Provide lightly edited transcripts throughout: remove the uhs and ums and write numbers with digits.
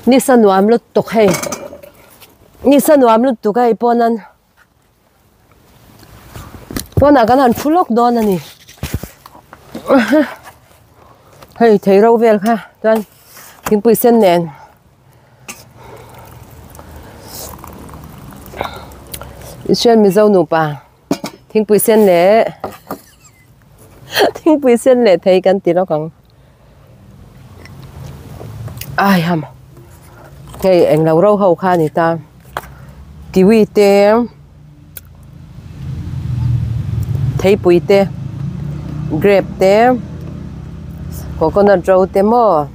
Nisa nuam lutuk hei. Nisa nuam lutuk hei pawn an pawnah kan han thu lawk dawn a ni. Hei thei ro vel kha chuan thingpui sen nen Israel Mizo nupa thingpui sen leh thingpui sen leh thei kan ti lawk ang. Ai ham hei englo ro ho kha a ni ta kiwi te theipui te grape te coconut ro te maw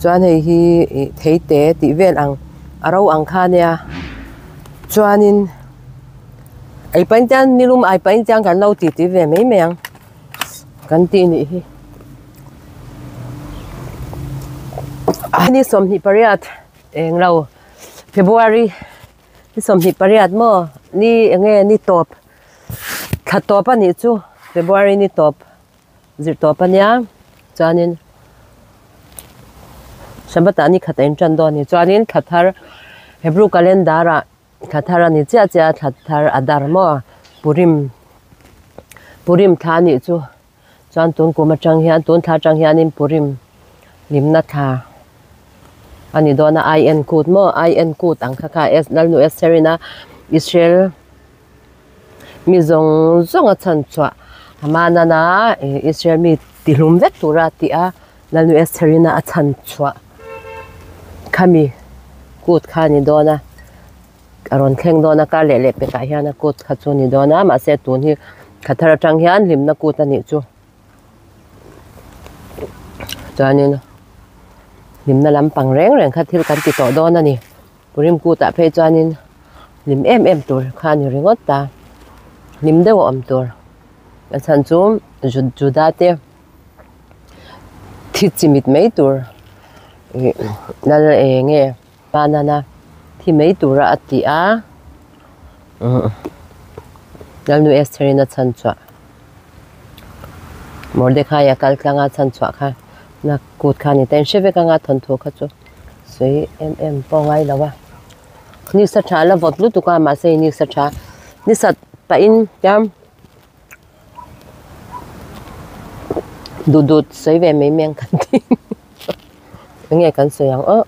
chuan hei hi ih thei te tih vel ang a ro ang kha ania chuanin ei pahin chuan nilum ai pahin chuan kan lo titi ve mai mai ang. Kan tih nih hi. Ni 28 eng lo February ni 28 maw ni eng nge ni tawp thla tawp a nih chu February ni tawp zir tawp a nia chuanin Sabbath ah ni khat a intan dawn a ni chuanin thla thar Hebrew calendar ah Thla thar a ni chiah chiah a, thla thar a dar maw Purim Purim thla a nih chu chuan tun kum atang hian tun thla atang hianin Purim limna thla a ni dawn a I en kut maw I en kut ang kha kha Lalnu Esther-in a Israel mi zawng zawng a chhan chhuah Haman-a Israel mi tihlum vek tura a tih a Lalnu Esther-in a chhan chhuah khami kut kha a ni dawn a a rawn thleng dawn a kar leh leh pekah hian a kut kha chu a ni dawn a mahse tun hi thla thar atang hian hlimna kut a nih chu chuanin hlimna lampang reng reng kha thil kan ti tawh dawn a ni Purim kutah phei chuanin hlim em em tur kha a ni ringawt ta hlim deuh a awm tur a chhan chu Juda te. Thi chi mit mai tur ih lal eng nge banana thi mai tura a ti a umm lalnu Esther in a chhan chhuah Mordecai a kal tlang a chhan chhuah kha na kut kha a ni ta in hre vek anga thawnthu kha chu sawi em em pawh a ngai lo a ni sa tha la vawt lutuk a mahse ni sa tha ni sat pahin tiang. Duh duh sawi ve mai mai ang kan ti enge kan sawi ang aw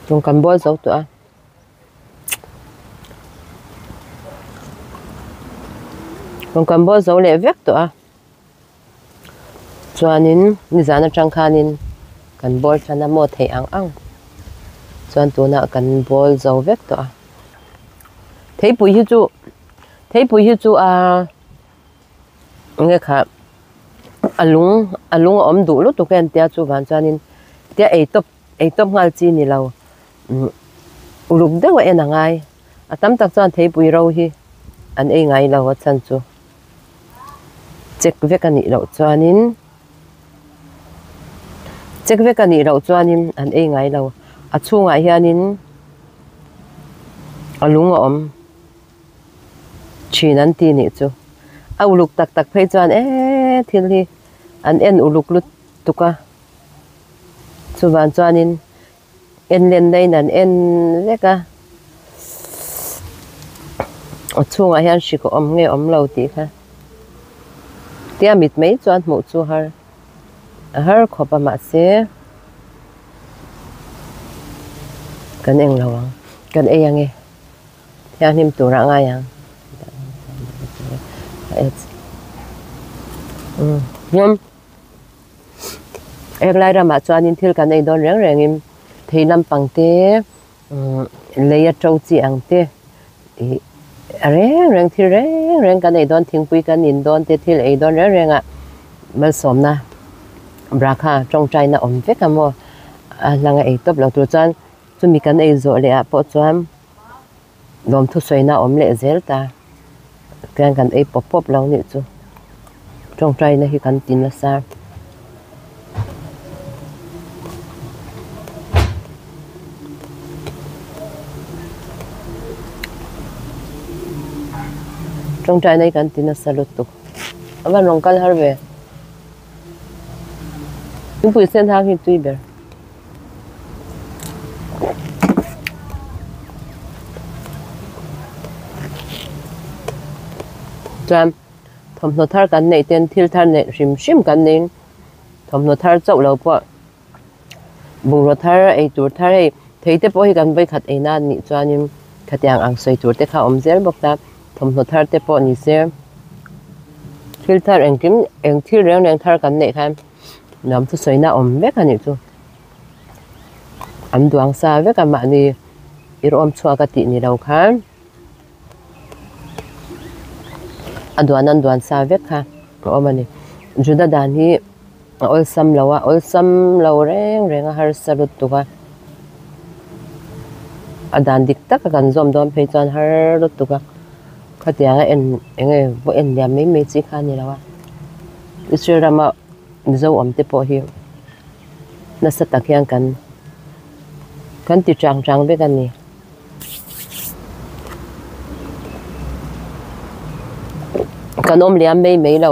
tung kan bawl zo tawh a. Tung kan bawl zo leh vek tawh a. Chuanin nizan atang khanin kan bawl tan a maw theih ang ang chuan tunah kan bawl zo vek tawh a theipui hi chu theipui hi chu a enge kha a lung a lung a awm duh lutuk e an tia chuvang chuanin tia ei tawp ei tawp nghal chi ni lo umm uluk deuh a en a ngai a tam tak chuan theipui ro hi an ei ngai lo a chhan chu. Check vek a nih loh chuanin check vek a nih loh chuanin an ei ngai lo a chhungah hianin a lung a awm thin an ti nih chu a uluk tak tak phei chuan eee thil hi an en uluk lutuk a chuvang chuanin en len na in an en vek a a chhungah hian hrik a awm nge awm lo tih kha tia mit mai chuan hmuh chu har a har khawp a mahse kan englo ang kan ei ang e thianghlim turah ngai ang umm. Heklai ramah chuanin thil kan ei dawn reng rengin thei lampang te umm lei a to chi ang te ih a reng reng thil reng reng kan ei dawn thingpui kan in dawn te thil ei dawn reng reng ah malsawmna brakha tawngtaina awm vek a maw a hlang a ei tawp lo tur chuan chumi kan ei zawh leh ah pawh chuan lawmthu sawina awm leh zel ta tiang kan ei pawp pawp lo nih chu tawngtaina hi kan ti nasa. Tawngtaina hi kan ti nasa lutuk. A van rawn kal har ve. Thingpui sen hang hi tui ber. Chuan thawmhnaw thar kan neih ten thil thar neih hrim hrim kan neiin thawmhnaw thar chauh lo pawh bungraw thar ei tur thar hei thei te pawh hi kan vawikhat ei na nih chuanin khatiang ang sawi tur te kha a awm zel bawk ta thawmhnaw thar te pawh ni se thil thar engkim eng thil reng reng thar kan neih khan nuam chu sawi na a awm vek a nih chu an duang sa vek a mahni irawm chhuak a tih ni lo khan. A duan an duan sa vek kha a awm a ni. Juda dan hi a awlsam lo a awlsam lo reng reng a harsa lutuk a a dan dik tak a kan zawm dawn phei chuan har lutuk a khatiang a en eng nge vaw en liam mai mai chi kha a ni lo a Israel rama Mizo awm te pawh hi nasa tak hian kan kan ti chang chang vek a ni. Kan awm liam mai mai lo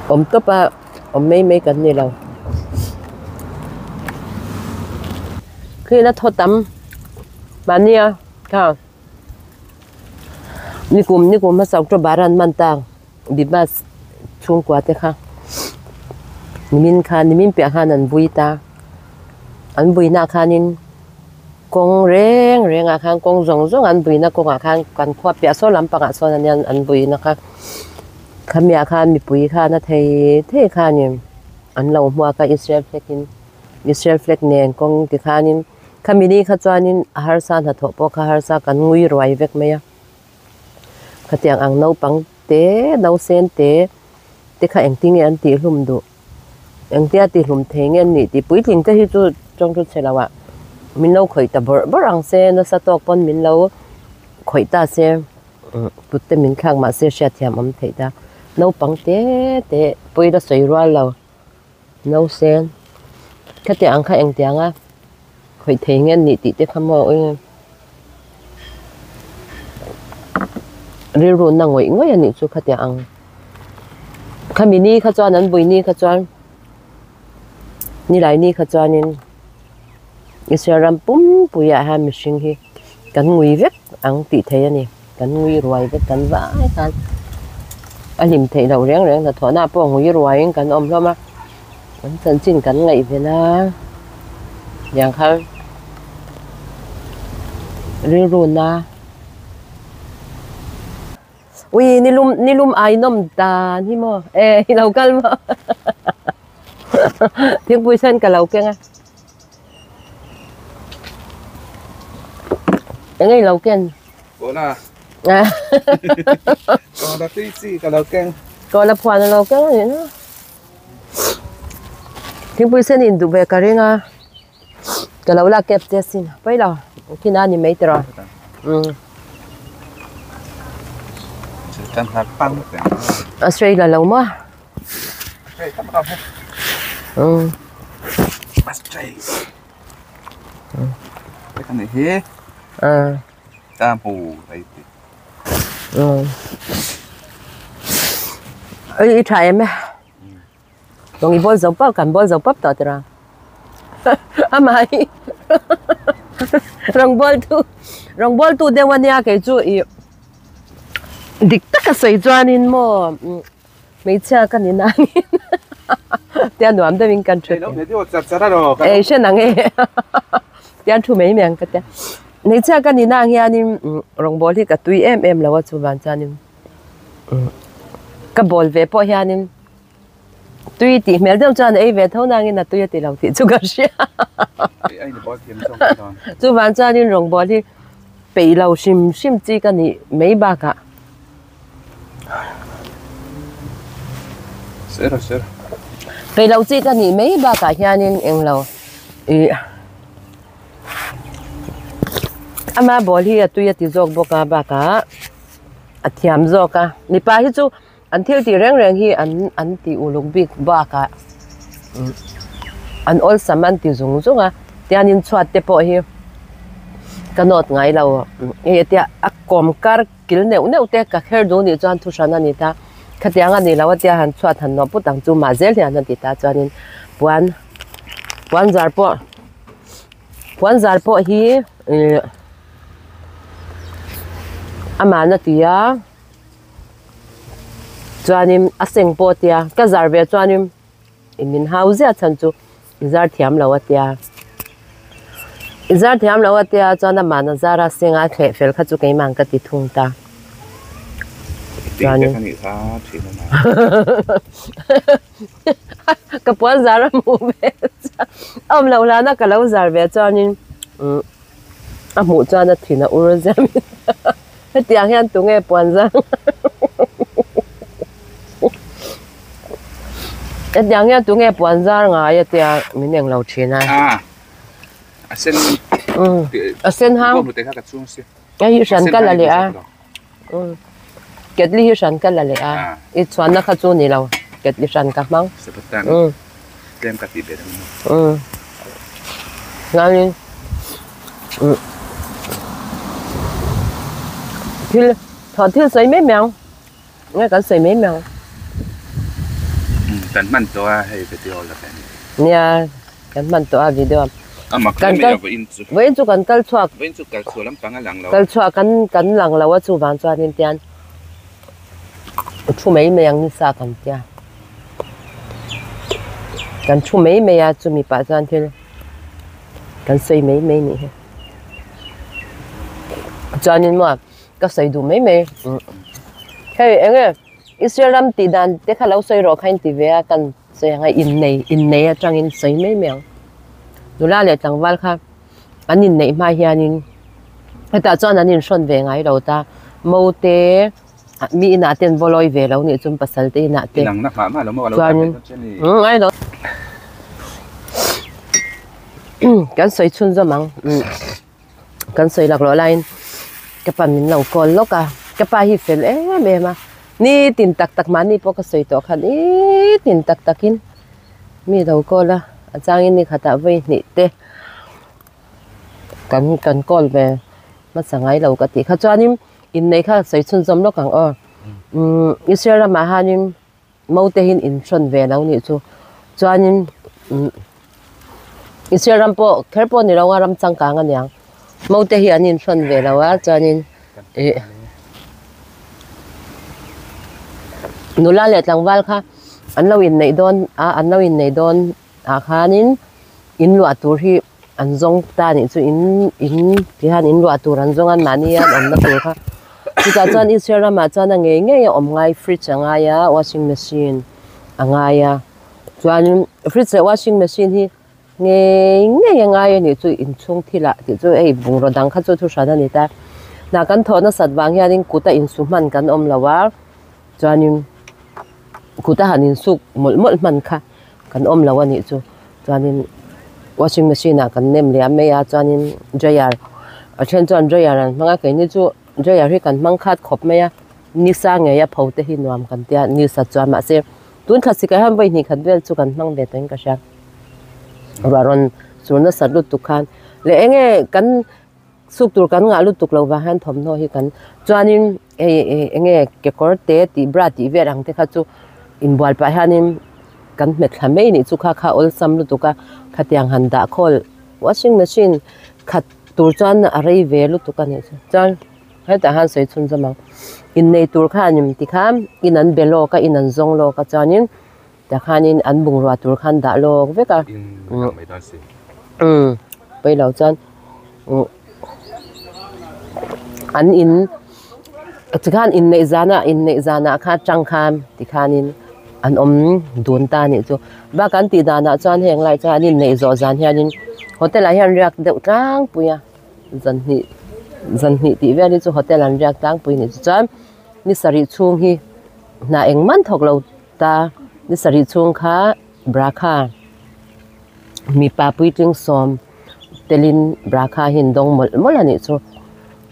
awm tawp a awm mai mai kan ni lo khi na thaw tam mahni a kha nikum nikum hmasa October an man ta Bibas chhungkua te kha nimin khan nimin piah khan an vui ta an vuina khanin. Kawng reng rengah khan kawng zawng zawng an buina kawngah khan kan khua piah saw lampangah sawn ania an buina kha khamiah khan mipui khan a thei thei khanin an lo hmuak a Israel flag in Israel flag nen kawng ti khanin khami ni kha chuanin a harsa hnathawh pawh kha harsa kan ngui ruai vek mai a khatiang ang naupang te nausen te te kha engtin nge an tihhlum duh. Engtia tihlum thei nge an nih tih puitling te hi chu tawng chu chhe lo ah min lo khawih ta bawrh bawrh ang se nasa tawk pawn min lo khawih ta se kut te min thlak mahse hriatthiam awm theih ta naupang te te pawi la sawi rual lo nausen khatiang ang kha engtiang a khawih thei nge an nih tih te kha maw eng rilru na ngawih ngawih a nih chu khatiang ang. Khami ni kha chuan an vui ni kha chuan nilai ni kha chuanin Israel ram pumpuiah hian mihring hi kan ngui vek ang tih theih a ni kan ngui ruai vek kan vai khan a hlim theih loh reng reng hnathawhna pawh ngui ruaiin kan awm hlawm a an chanchin kan ngaih ven a tiang khan rilru na. Ui nilum nilum ai nawm dan hi maw e i lo kal maw thingpui sen ka lo keng a eng i lo ken Kola Kola tui chi ka lo keng Kola phuan a lo keng a nih na thingpui sen in duh ve ka ring a ka lo la kep che sin pawi lo khi na ni mai tiraw umm a sawi la lo maw umm umm i tha em e. Lawng i bawl zo pap kan bawl zo pap tawh tira amah hi rawn bawl tu rawn bawl tu deuh ania kei chu ih dik taka sawi chuanin maw hmeichhia ka ni nangin tia nuam deuhin kan thu ei hre nang e tia thu mai mai ang ka tia hmeichhia ka ni nang hianin rawn bawl hi ka tui em em lo a chuvan chuanin ka bawl ve pawh hianin. Tui tih hmel deuh chuan ei ve tho nangin a tui a ti lo tih chu ka hria. Chuvang chuanin rawngbâwl hi peih lo hrim hrim chi ka nih mai bakah. Peih lo chi ka nih mai bakah hianin englo ih ama bâwl hi a tui a ti zawk bawk a bakah a thiam zawk a mipa hi chu. An thil tih reng reng hi an an tih uluk bik bakah an awlsam an ti zung zung a tianin chhuat te pawh hi Ka nawt ngai lo. Hei tia a kawm kar kil neuh neuh te ka kher duh nih chuan thu hran a ni ta. Khatiang a ni lo a tia han chhuat han nawh put ang chu mah zel hian a ti ta chuanin puan puan zar pawh puan zar pawh hi ih amahna ti a chuanin a seng pawh a tia ka zar ve chuanin I min hau ziah chhan chu i zar thiam lo a tia. I zar thiam lo a tia chuan amah na zara singa thleh fel kha chu keimah ka ti thung ta. Chuan ka puan zar a hmuh ve chuan a awm loh hlana ka lo zar ve chuanin a hmuh chuan a thin a ur ziah mai. Hetiang hian tunge puan zar Hetiang hian tunge puan zar ngai a tia min eng lo thin a. A a sen a sen hang hei hi hran ka la leh a ketli hi hran ka la leh a i chhuanna kha chu ni lo ketli hran ka hmang chuanin thil thil sawi mai mai ang. Nge kan sawi mai mai ang. Kan hman tawh a hei video la kan. Nia kan hman tawh a video. A mak hle mai a vawiin chu. Vawiin chu kan kal chhuak. Vawiin chu kal chhuah lampang a lang lo. Kal chhuah kan kan lang lo a chuvang chuanin tian thu mai mai ang nisa kan tia. Kan thu mai mai a chumi pah chuan thil kan sawi mai mai nih hi. Chuanin maw. Ka sawi duh mai mai. Hei eng nge Israel ram tih dan te kha lo sawi rawh kha in ti ve a kan sawi ang a innei innei atangin sawi mai mai ang. Nula leh tlangval kha an inneih hma hianin hetah chuan an inhrawn ve ngai lo ta mo te mi inah te an vaw lawi ve lo nih chuan pasal te inah te chuanin ngai lo kan sawi chhunzawm ang. Kan sawi laklawh laiin ka pa min lo call lawk a, ka pa hi fel em em a, nitin tak tak mahni pawh ka sawi tawh kha nitin tak takin mi lo call a, a changin ni khatah vawi hnih te kan kan call ve hmasa ngai lo ka tih kha chuanin inneih kha sawi chhunzawm lawk ang aw umm Israel ramah hianin Mo te hian inhrawn ve lo nih chu. Chuanin umm Israel ram pawh kher pawh ni lo a ram changkang a niang. Mo te hi an inhrawn ve lo a chuanin ih nula leh tlangval kha an lo inneih dawn a an lo inneih dawn ah khanin in luah tur hi an zawng ta nih chu in in ti hian in luah tur an zawng a mahni an awmna tur kha chutah chuan Israel ramah chuan a ngei ngei a awm ngai fridge a ngai a washing machine a ngai a chuanin fridge leh washing machine hi ngei ngei a ngai a nih chu inchhung thil ah tih chu hei bungraw dang kha chu thu hran a ni ta hna kan thawh nasat vang hianin kut a insu hman kan awm lo a chuanin kut a han insuk mawlh mawlh hman kha kan awm lo a nih chu. Chuanin washing machine ah kan nem liam mai a chuanin dryer a then chuan dryer an hmang a keini chu dryer hi kan hmang khat khawp mai a nisa ngei a pho te hi nuam kan tia nisa chuan mahse tun thla sikah hian vawi hnih khat vel chu kan hmang ve tawhin ka hria ruah rawn sur nasat lutuk khan leh eng nge kan suk tur kan ngah lutuk lo vang hian thawmhnaw hi kan chuanin hei eng nge kekawr te tih bra tih vel ang te kha chu inbual pah hianin kan hmet thla mai nih chu kha kha awlsam lutuk a khatiang han dah khawl washing machine khat tur chuan a rei ve lutuk a nih chu chuan hetah hian sawi chhunzawm ang innei tur khan tikhan in an be lawk a in an zawng lawk a chuanin Tikhanin an bungrua tur khan dah lawk vek a. Umm pawi lo chuan an in tikhan inneih zanah inneih zanah kha atang khan tikhanin an awm dun ta anih chu. Bakah an tih danah chuan heng lai chuan an inneih zawh zan hianin hotel ah hian riak deuh tlangpui a zan hnih zan hnih tih vel hi chu hotel an riak tlangpui anih chu. Chuan ni sarih chhung hi hna engmah an thawk lo. Ta ni sarih chhung kha brakha mipa puitling sawm telin brakha hi an dawng mawlh mawlh a nih chu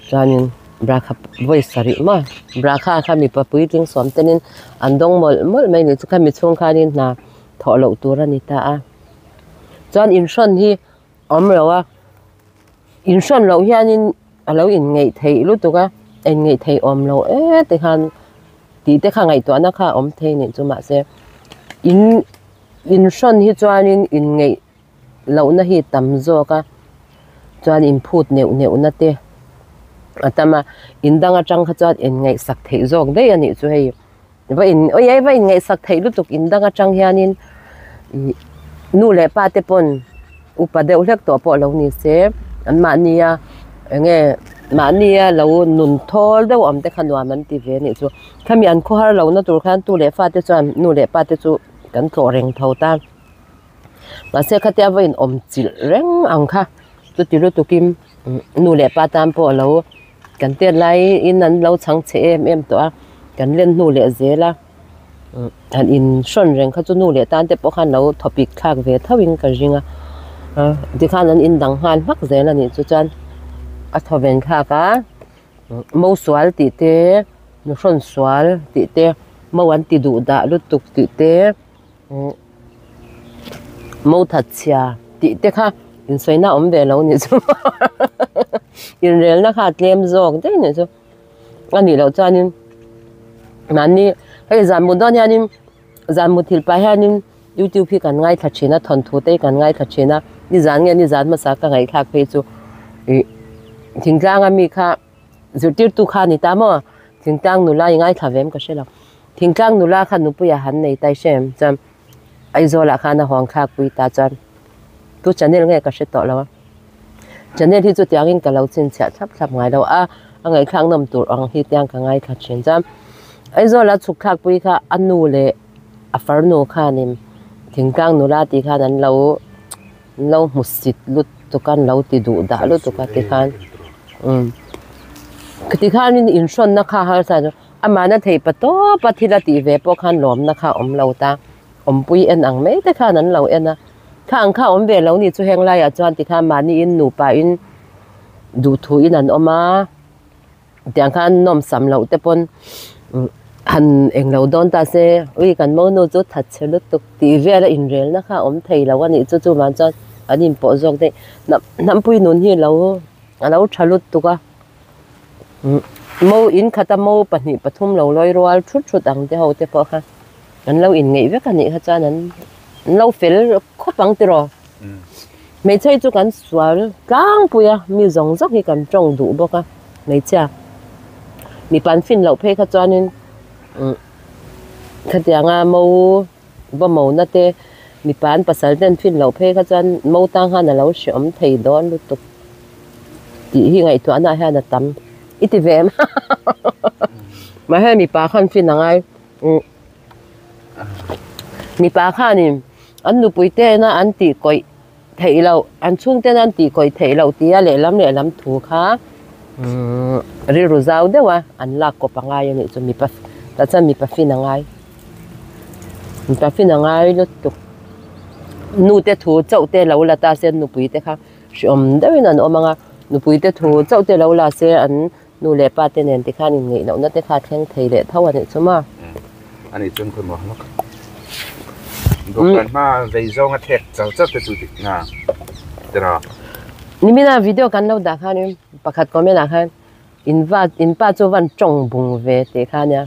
chuanin brakha vawi sarih maw brakha kha mipa puitling sawm telin an dawng mawlh mawlh mai a nih chu khami chhung khanin hna thawh loh tur a ni ta a chuan inhrawn hi a awm lo a. Inhrawn loh hianin a lo inngeih theih lutuk a, a inngeih theih awm lo e ti khan tih te kha ngaihtuahna kha a awm thei nih chu mahse in inhrawn hi chuanin inngeih lohna hi tam zawk a, chuan inphut neuh neuhna te a tam a, in dang atang kha chuan inngaihsak theih zawk daih a nih chu hei. Va in oi ei va in ngaihsak theih lutuk in dang atang hianin ih nu leh pa te pawn upa deuh hlek tawh pawh lo ni se an mahnia eng nge mahnia lo nun thawl deuh awm te kha nuam an ti ve a nih chu khami an khawhar lo na tur khan tu leh fa te chuan nu leh pa te chu kan tlawh reng tho ta mahse khatia va in awm chilh reng ang kha chuti lutukin nu leh pa tan pawh lo. Kan tet laiin an lo chhang chhe em em tawh a, kan len hnu leh zel a, han in hrawn reng kha chu nu leh tan te pawh khan lo thawpik thlak ve tho in ka ring a, tikhan an in dang nghal hmak zel a nih chu chuan a thawven thlak a, mo sual tih te, nu hrawn sual tih te, mo an ti duh dah lutuk tih te. Mo that chhia tih te kha insawi na awm ve lo nih chu inrelna kha a tlem zawk daih nih chu a nih loh chuanin mahni hei zan mut dawn hianin zan mut thil pah hianin youtube hi kan ngaithla thin a thawnthu te hi kan ngaithla thin a nizan nge nizan hmasa ka ngaihthlak phei chu ih thingtlang ami kha zirtirtu kha a ni ta maw thingtlang nula i ngaithla ve em ka hre lo. Thingtlang nula kha nupuia han nei tai hre em chuan Aizawlah khan a huang thlak pui ta chuan tu channel nge ka hre tawh lo a, channel hi chutiangin ka lo chhinchhiah thlap thlap ngai lo a, a ngaihthlak nawm tur ang hi tiang ka ngaithla thin chuan Aizawla chhuk thlak pui kha a nu leh a farnu khanin thingtlang nula tih khan an lo an lo hmu sit lutuk a an lo ti duh dah lutuk a tikhan umm tikhanin inhrawnna kha harsa chu. Amahna thei pa tawp a thil a tih ve pawh khan lawmna kha a awm lo ta, awmpui en ang mai te khan an lo en a, kha ang kha awm ve lo ni chu heng laiah chuan tikhan mahniin nupa in duhthu in an awm a, tiang khan nawm sam loh te pawn han eng lo dawn ta se ui kan monu chu that chhe lutuk tih vel a inrelna kha a awm thei lo a nih chu chuvang chuan an inpawh zawk daih hnampui nun hi lo a lo tha lutuk a. Mo in khata mo pahnih pathum lo lawi rual thut thut ang te ho te pawh kha an lo inngeih vek a nih kha chuan an lo fel khawp ang tiraw. Hmeichhe hi chu kan sual tlangpui a, mi zawng zawng hi kan tawng duh bawk a hmeichhia. Mipa an fin loh phei kha chuanin khatianga mo va mona te mipa an pasal te an fin loh phei kha chuan mo tang khan a lo hreawm thei dawn lutuk. Tih hi ngaihtuahna ah hian a tam i ti ve em mahse mipa khan fin a ngai mipa khanin an nupui te ina an tih kawih theih loh an chhungte ina an tih kawih theih loh tia lehlam lehlam thu kha rilru zau deuh a an lak kawp a ngai a nih chu mipa tah chuan mipa fin a ngai mipa fin a ngai lutuk nu te thu chauh te lo la ta se nupui te kha. Hreawm deuhin an awm ang a, nupui te thu chauh te lo la se an nu leh pa te nen tikhan inngeih lohna te kha a thleng thei leh tho a nih chu maw. A nih chuan khawi maw hlawk. Dawhkan hma vei zawnga thek char char te chu dik na tira. Nimina video kan lo dah khanin pakhat comment ah khan In va in pa chu van tawng bung ve tih kha nia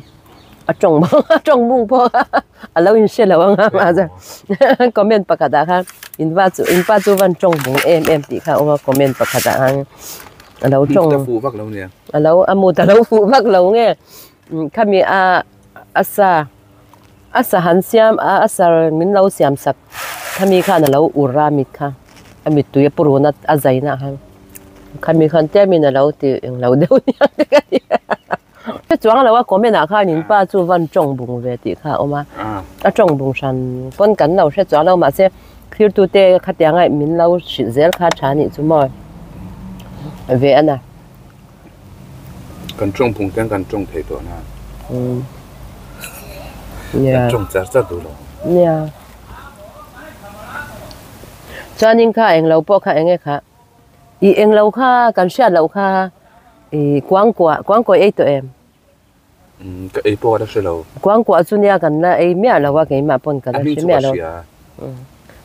a tawng bung a tawng bung pawh a lo in hre lo ang a mahse comment pakhat ah khan in va chu in pa chu van tawng bung em em tih kha a awm a comment pakhat ah khan a lo tawng a lo a mut a lo fuh vak lo nge khami a a sa a sa han siam a a sa min lo siam sak khami khan a lo ur a mit kha a mittui a purun a a zai na khan khami khan tlemin a lo ti eng lo deuh nia te ka ti a chuang lo a comment ah khan in pa chu van tawng bung ve tih kha a awm a a tawng bung hran pawn kan lo hre chuang lo mahse thirtu te khatiang a min lo hrilh zel kha tha nih chu maw ve a na. Kan tawng phung ten kan tawng thei tawh na. Kan tawng char char duh lo. Nia. Chuanin kha englo pawh kha enge kha. I englo kha kan hriat loh kha i kuangkuah kuangkuah i ei tawh em? Ka ei pawh ka la hre lo. Kuangkuah chu nia kan la ei miah lo a keimah pawn ka la hre miah lo.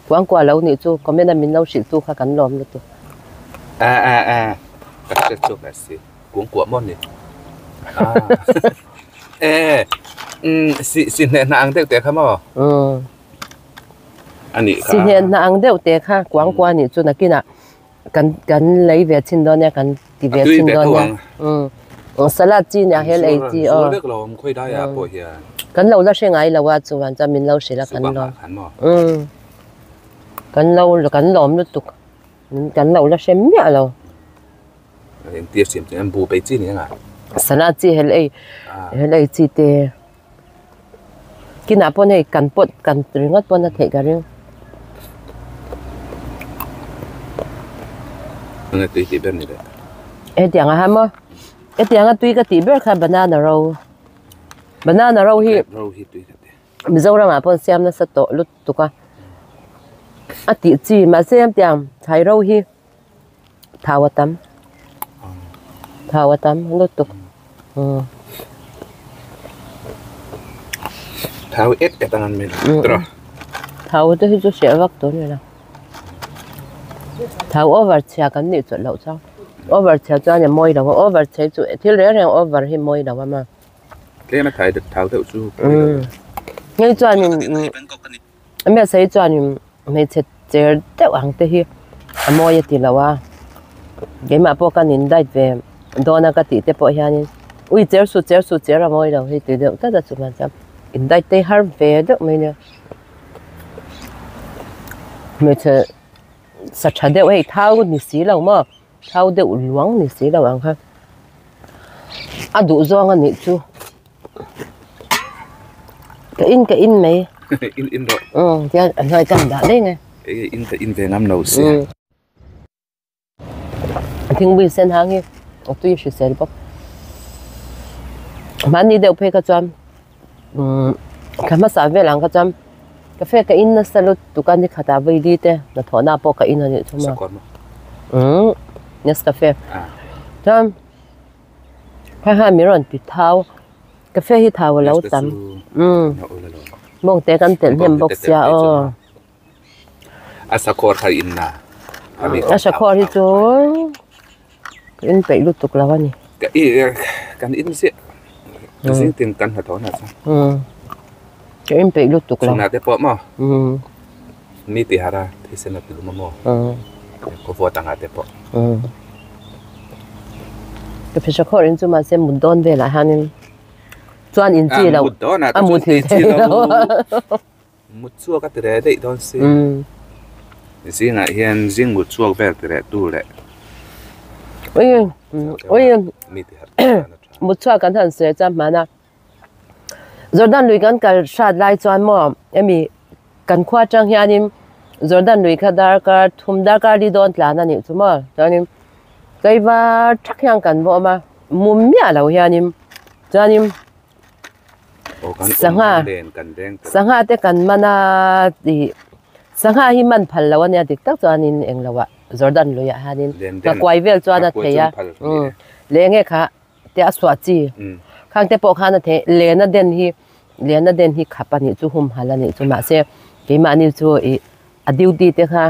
Kuangkuah lo nih chu comment a min lo hrilh tu kha kan lawm lutuk. A a a ka hriat chhuak leh si kuangkuah maw ni a e umm si si hneh hnah ang deuh teh kha maw umm a nih kha si hneh hnah ang deuh teh kha kuangkuah nih chu nakinah kan kan lei ve chin dawn nia kan ti ve chin dawn nia umm salad chi nia hel ei chi aw vek lo awm khawi daiah pawh hian kan lo la hre ngai lo a chuan chuan min lo hrilh a kan lawm umm kan lo kan lawm lutuk kan lo la hre miah lo engtir siam chu an bu peih chi ni anga salad chi hel ei hel ei chi te kinah pawn hei kan pawt kan ringawt pawn a theih ka ring. Enge tui tih ber ni le? Hetiang a ha maw? Hetiang a tui ka tih ber kha banana ro. Banana ro hi ro hi tui ka ti. Mizoram ah pawn siam nasa tawh lutuk a. A tih chi mahse hetiang thlai ro hi thau a tam. Thau a tam lutuk. Umm. Thau et et ang an mi tawh. Thau te hi chu hreh vak tur a ni lo. Thau over chhia kan nih chawlh loh chuan over chhia chuan a mawi lo a, over chhe chu thil reng reng over hi mawi lo a ma. Tlem a thai thau deuh chu. Umm. Hei chuanin Msa hi chuanin hmeichhe cher deuh ang te hi a mawi a ti lo a, keimah pawh ka nin diet ve dawn a ka tih te pawh hianin ui cher suh cher suh cher a mawi lo hei ti deuh tlat a chungah chuan in diet te har ve deuh mai nia. Hmeichhe sa tha deuh hei thau ni si lo maw thau deuh luang ni si lo ang kha a duh zawng a nih chu. Ka in ka in mai. In in rawh. Umm tihian a hnuai kan dah daih nge. Ei in ka in ve ngam lo sia. Thingpui sen hang hi a tui hrisel bawk. Mahni deuh phei kha chuan umm thla hmasa vel ang kha chuan cafe ka in nasa lutuk a ni khatah vawi li te hnathawhna pawh ka in a nih chu maw. Umm Nescafe. Chuan. Kha khan min rawn ti thau cafe hi thau a lo tam umm mawng te kan telh hnem bawk sia aw a sakhawr kha in na a sakhawr hi chu in peih lutuk lo a ni ka i kan in ziah zing tin kan hnathawh na chuan umm ka in peih lutuk lo chhunah te pawh maw umm mi ti har a thisen a ti lum a maw umm khaw vuat angah te pawh umm Ka phi sakhawr in chu mahse mut dawn velah hianin chuan in chi loh a mut thei thei lo mut chhuak a ti reh daih dawn si zingah hian zing mut chhuak vel ti reh tu leh ui ui mut chhuak kan han sawi chuan hmana Jordan lui kan kal hrat lai chuan maw hemi kan khua atang hianin Jordan lui kha darkar thum darkar li dawn tlan a nih chu maw chuanin tlaivar thak hian kan va awm a mum miah lo hianin chuanin sangha sangha te kan man a tih sangha hi man phal lo a nia dik tak chuanin englo ah Jordan lui ah hianin nghakuai vel chuan a thei a leh enge kha. te a suah chi khang te pawh khan a thei len a den hi len a den hi khap a nih chu humhal a nih chu mahse keimahni chu ih a duty te kha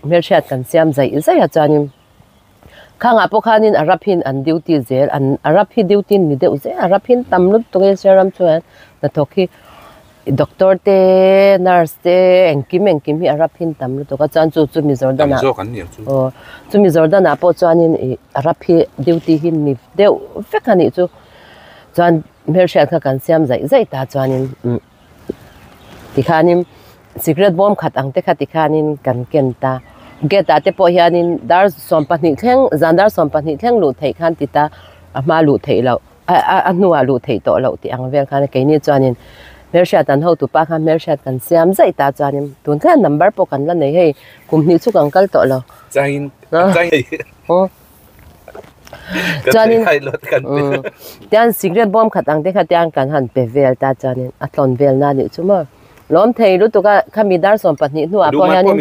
hmelhriat kan siam zaih zaih a chuanin khangah pawh khanin a rap hin an duty zel an a rap hi duty ni deuh zel a rap hin tam lutuk a Siaram chuan hnathawk hi Doctor te nurse te engkim engkim hi a rap hin tam lutuk a chuan chu chu mi Jordan ah aw chu mi Jordan ah pawh chuanin ih a rap hi duty hi mi deuh vek a nih chu chuan hmelhriat kha kan siam zaih zaih ta chuanin umm tikhanin cigarette bawm khat ang te kha tikhanin kan ken ta gate ah te pawh hianin dar 12 thleng zan dar 12 thleng luh theih khan ti ta a hma luh theih loh. a hnuah luh theih tawh loh tih ang vel khan keini chuanin hmelhriat an hotu pa khan hmelhriat kan siam zaih ta chuanin tun khan number pawh kan la nei hei kum hnih chu kan kal tawh lo chuanin tian cigarette bawm khat ang te kha tiang kan han pe vel ta chuanin a tlawn vel na nih chu maw lawm thei lutuk a khami dar 12 hnuah pawh hianin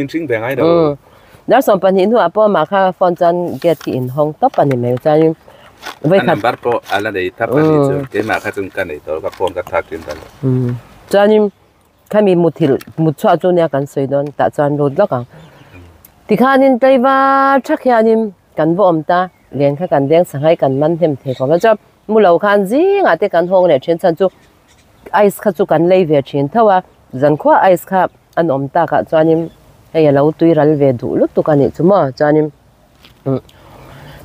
Dar 12 hnuah pawh amah kha phone chuan gate hi inhawng tawp a ni mai chuanin vawikhat A number pawh a la nei thap a ni chu keimah kha chuan ka nei tawh ka phone ka thlak thin ta lo. Chuanin khami muthilh mut chhuah chu nia kan sawi dawn tah chuan lut lawk ang. Tikhanin tlaivar thak hianin. kan va awm ta, len kha kan deng sangha hi kan man hnem thei khawp a. Chuan mu lo khan zingah te kan hawng leh thin chhan chu ice kha chu kan lei ve thin tho a, zankhua ice kha an awm takah chuanin hei a lo tui ral ve duh lutuk a nih chu maw chuanin umm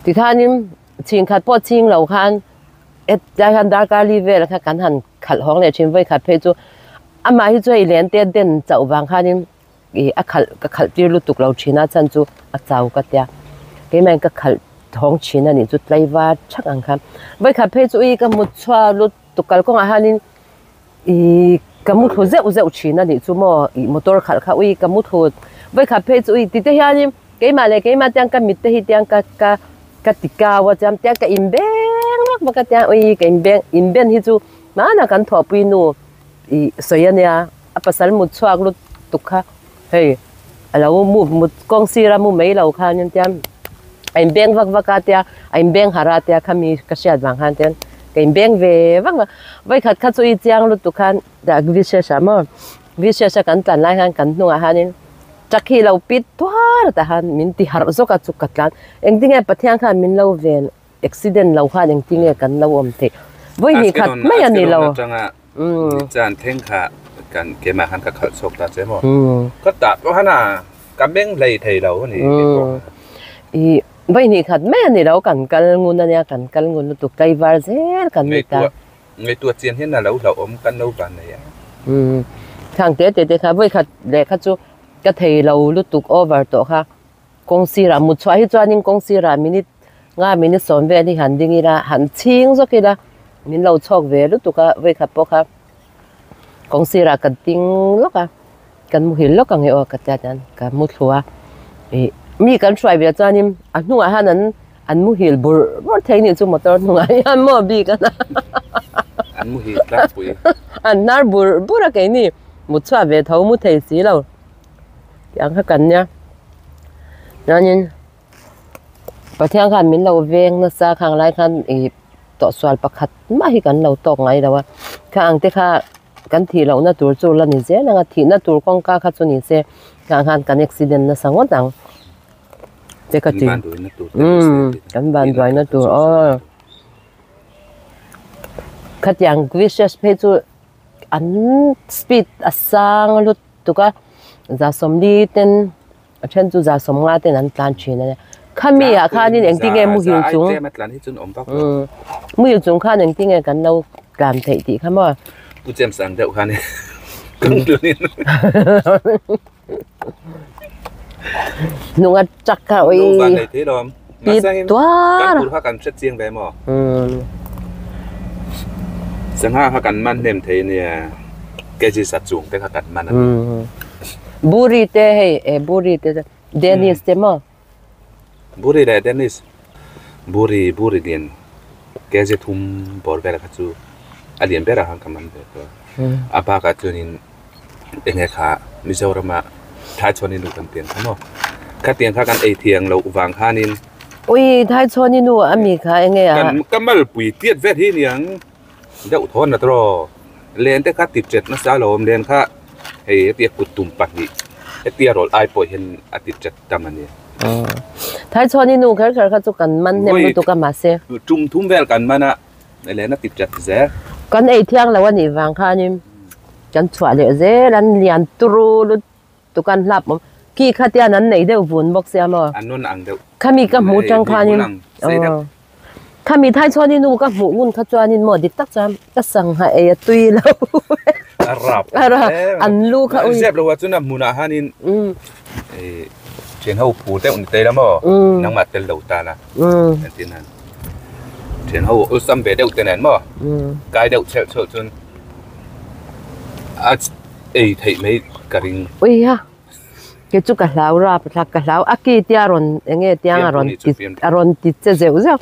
tikhanin chhing khat pawh chhing lo khan hetlai hian darkar li vel kha kan han khalh hawng leh thin vawikhat phei chu amah hi chu hei len te den chauh vang khanin ih a khalh ka khalh tir lutuk lo thin a chhan chu a chau ka tia keimah in ka khalh thawng thin a nih chu tlaivar thak ang khan vawikhat phei chu ih ka hmu chhuak lutuk kalkawngah hianin ih ka mu thlu zeuh zeuh thin a nih chu maw ih motor khalh kha ui ka mu thlu vawikhat phei chu ui tite hianin keimah leh keimah te hian ka mit te hi tiang ka ka ka ti kau a chuan tiang ka inbeng vak vak a tiang ui ka inbeng inben hi chu hmanah kan thawhpui nu ih sawi a nia. A pasal mut chhuak lutuk kha hei a lo mu mut kawng sira mu mai lo khan in tiam a inbeng vak vak a tia a inbeng harh a tia khami ka hriat vang khan tian ka inbeng ve vak a vawikhat kha chu i chiang lutuk khan Vishesha maw Vishesha kan tlan lai khan kan hnungah hianin truck hi lo pit tuar tah khan min ti harh zawk a chu ka tlan engtinge Pathian khan min lo ven accident lo khan engtinge kan lo awm theih vawi hnih khat mai a ni lo. Chan thleng kha kan keimah khan ka khalh chhuak ta che maw? Ka tah pawh khan a ka meng hlei thei lo a ni kei pawh. I vawi hnih khat mai a ni lo kan kal ngun a nia kan kal ngun lutuk tlaivar zel kan ni ta. Ngaihtuah chian hian a lo hlauhawm kan lo van nei a. Thang te te te kha vawi khat leh kha chu ka thei lo lutuk over tawh kha. Kawng sirah mut chhuah hi chuanin kawng sirah minute nga minute sawm vel hi han ding ila han chhing zawk ila min lo chhawk ve lutuk a vawikhat pawh kha kawng sirah ka ding lawk a kan muhil lawk ang e aw ka tia chuan ka mu thlu a ih mi kan hruai ve chuanin a hnungah hian an an muhil bur bur thei nih chu motor hnungah hian maw bik a an muhil tlangpui an hnar bur bur a keini mut chhuah ve tho mu thei si lo. Tiang kha kan nia chuanin Pathian khan min lo veng nasa khang lai khan ih tawhsual pakhat mah hi kan lo tawk ngai lo a kha ang te kha kan thih lohna tur chu la ni zel ang a thihna tur kawngka kha chu ni se khang khan kan accident nasa ngawt ang te ka ti kan vanduaina tur aw khatiang wishes phei chu an speed a sang lut. tuk a za sawmli ten a then chu za sawmnga ten an tlan thin a nia khami ah khanin engtin nge muhil chung muhil chung khan engtin nge kan lo tlan theih tih kha maw pu James ang deuh khan kan tlunin hnung a truck kha ui pi tuar kan kha kan hre chiang ve maw sangha kha kan man hnem thei ania kg sa chung te kha kan man ani buri te hei e buri te Dennis te maw buri leh Dennis buri buri lian kg thum bawr vel kha chu a lian ber ah khan ka man ve tawh a bakah chuanin enge kha Mizorama Thaichhawni nu kan pian kha maw khatiang kha kan ei thiang loh vang khanin Ui Thaichhawni nu a mi kha enge a kan ka malpui tiat vel hi niang deuh thawn a tawh len te kha ti tet nasa alawm len kha hei hetia kut tum pahnih hetia rawl ai pawh hian a ti tet tam a ni. Thaichhawni nu kher kher kha chu kan man hnem lutuk a mahse tum thum vel kan man a Leh na ti chat zel. Kan ei thiang lo a nih vang khanin kan chhuah leh zel an lian turu lutuk an hlap awm khi kha tian an nei deuh vun bawk sia maw. An nawn ang deuh. Khami ka hmuh tang khanin khami thai chuanin nu ka hmuh ngun kha chuanin maw dik tak chuan ka sangha ei a tui lo. A rap. A rap an lu kha ui. Zep lo ah chuan a hmunah khanin thian ho phu deuh ni te la maw nangmah tel lo ta la. Entir nan. Thian ho awlsam ve deuh te nen maw kai deuh chhelh chhelh chuan a ei theih mai ka ring. Ui ha ke chu ka hlau rap thlak ka hlau a ki tia rawn enge tiang a rawn ti a rawn ti che zeuh zeuh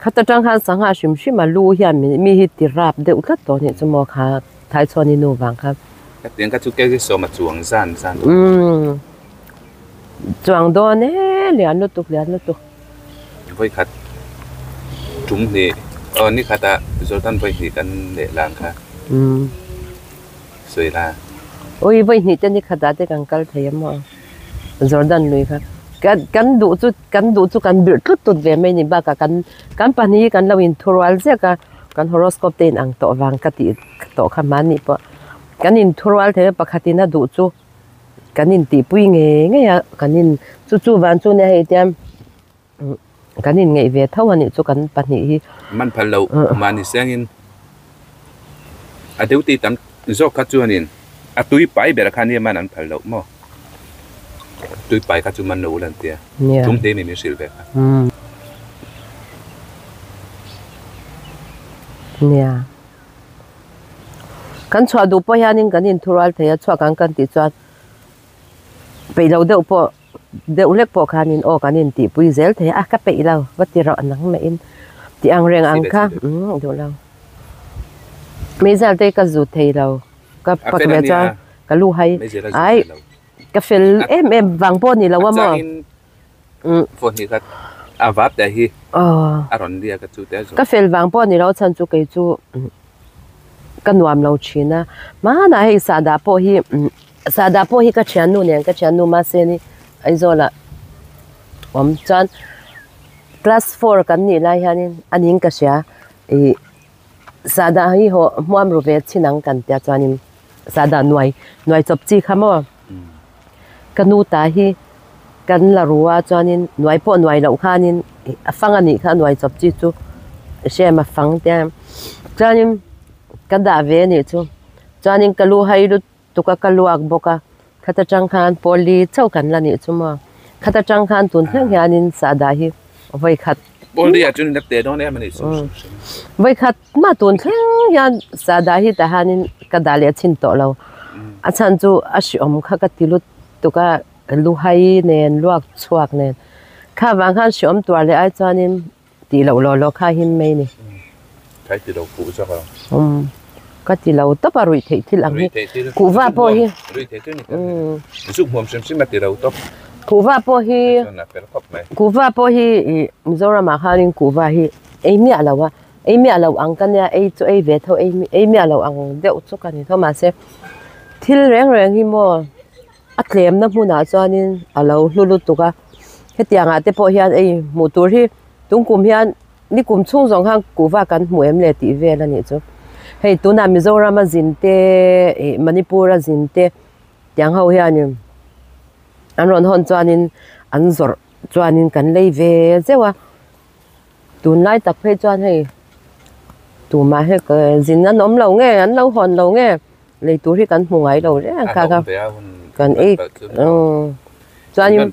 khat atang khan sangha hrim hrim a lu hian mi hi ti rap deuh tlat tawh nih chu maw kha Thaichhuani nu vang kha. Hetiang kha chu ke hi sawm a chuang zan zan. Chuang dawn e lian lutuk lian lutuk. Vawi khat tum hnih aw ni khat ah Jordan vawi hnih kan leh lang kha sawi la. Ui vawi hnih te ni khat ah te kan kal thei a maw Jordan lui kha. Kan kan duh chu kan duh chu kan birh tlut tlut ve mai ni bakah kan kan pahnih hi kan lo inthurual ziak a kan horoscope te inang tawh vang ka tih tawh kha hmanni pawh kan inthurual thei a pakhatin a duh chu kan intihpui ngei ngei a kan in chu chu vang chu nia hei tiang kan inngeih ve tho a nih chu kan pahnih hi. Man phal loh mahni sengin a duty tam zawk kha chuanin a tui pai ber kha nia man an phal loh maw? Tui pai kha chu man lo ula an tia. Tum te min hrilh ve kha. Nia. Kan chhuah duh pawh hianin kan inthurual thei a, chhuak ang kan tih chuan peih lo deuh pawh deuh hlek pawh khanin aw kan intihpui zel thei a, ka peih lo va ti rawh nang maiin tih ang reng ang kha umm duh lo. Meizel te ka zu thei lo ka pak ve chuan ka lu hai ai ka fel em em vang pawh ni lo a maw. Ka fel vang pawh ni lo chhan chu kei chu ka nuam lo thin a hmanah hei sahdah pawh hi sahdah pawh hi ka thiannu nen ka thiannu mahse ni Aizawlah awm chuan class four kan nih lai hianin a ning ka hria ih sahdah hi haw hmuam ru ve chin ang kan tia chuanin sahdah nuai nuai chawp chi kha maw ka nu ta hi kan la ru a chuanin nuai pawh nuai loh khanin a fang a nih kha nuai chawp chi chu hrem a fang te a chuanin ka dah ve a nih chu chuanin ka lu hai lut tuk a ka luak bawk a khata tang khan pawli chauh kan la nih chu maw khata tang khan tun thleng hianin sahdah hi vawi khat pawli ah chuan in te dawn em a ni chu vawi khat mah tun thleng hian sahdah hi tah hianin ka dah leh chhin tawh lo a chhan chu a hriawm kha ka ti lut tuk a luhai nen luak chhuak nen kha vang khan hriawm tuar leh ai chuanin tih loh law law kha him mai ni. Kai ti lo kuh zawk a. Um ka ti lo tawp a ruih theih thil ang hi. Kuhva pawh hi. Ruih theih thil ni. Zuk hmuam hrim hrim a ti lo tawp. Kuhva pawh hi. Kuhva pawh hi Mizoram ah khanin kuhva hi ei miah lo a. Ei miah lo ang ka nia ei chu ei ve tho ei ei miah lo ang deuh chu ka ni tho mahse thil reng reng hi maw a tlemna hmunah chuanin a lo hlu lutuk a hetiangah te pawh hian ei hmuh tur hi tungkum hian nikum chhung zawng khan kuhva kan hmu em le tih vel a nih chu hei tunah Mizoram a zin te ih Manipur a zin te tiang ho hianin an rawn hawn chuanin an zawrh chuanin kan lei ve zeuh a tunlai tak phei chuan hei tumah hek zin an awm lo nge an lo hawn lo nge. Lei tur hi kan hmu ngai lo reng kha kha kan ei chuanin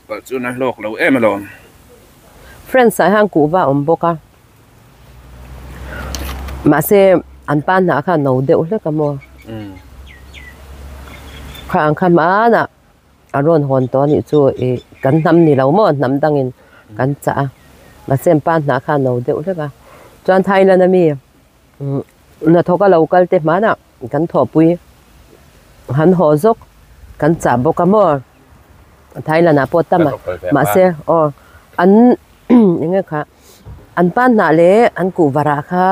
friends ah hian kuhva a awm bawk a mahse an pa hnah kha a no deuh hlek a maw kha ang kha hmanah a rawn hawn tawh a nih chu ih kan hnam ni lo maw hnam dangin kan chah a mahse an pa hnah kha a no deuh hlek a chuan Thailand ami. Hnathawk a lo kal te hmanah kan thawhpui han haw zawk kan chah bawk a maw Thailand ah pawh tam a mahse aw an eng nge kha an pa hnah leh an kuhva rah kha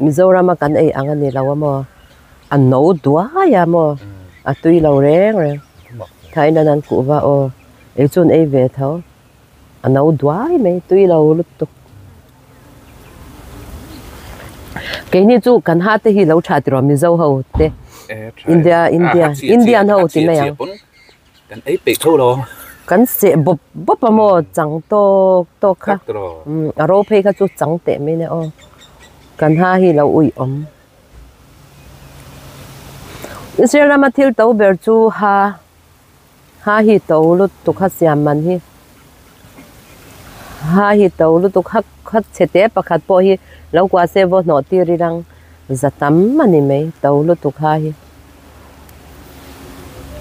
Mizoram a kan ei ang a ni lo a maw a no duai a maw a tui lo reng reng Thailand an kuhva aw ei chu an ei ve tho. A no duai mai tui lo lutuk. Keini chu kan ha te hi lo tha tiraw Mizo ho te India India Indian ho ti mai ang. Kan ei peih tho lo. Kan seh bawp bawp a maw chang tawk tawk kha. A ro phei kha chu chang teh mai nia aw. Kan ha hi lo uih awm. Israel rama thil to ber chu ha. Ha hi to lutuk a siam man hi ha hi to lutuk ha kha chhe te pakhat pawh hi lo kua se vaw hnawh tir i rang za tam a ni mai to lutuk ha hi.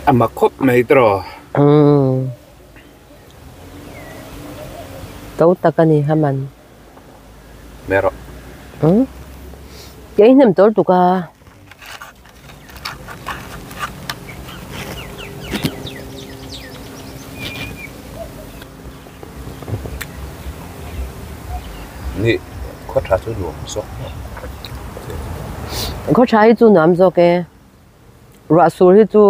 A mak khawp mai tawh. Umm to tak a ni ha man. Mai rawh. Umm kei hnem tawr tuk a. Ni khaw tha chu nuam zawk maw? Khaw tha hi chu nuam zawk e. Ruah sur hi chu.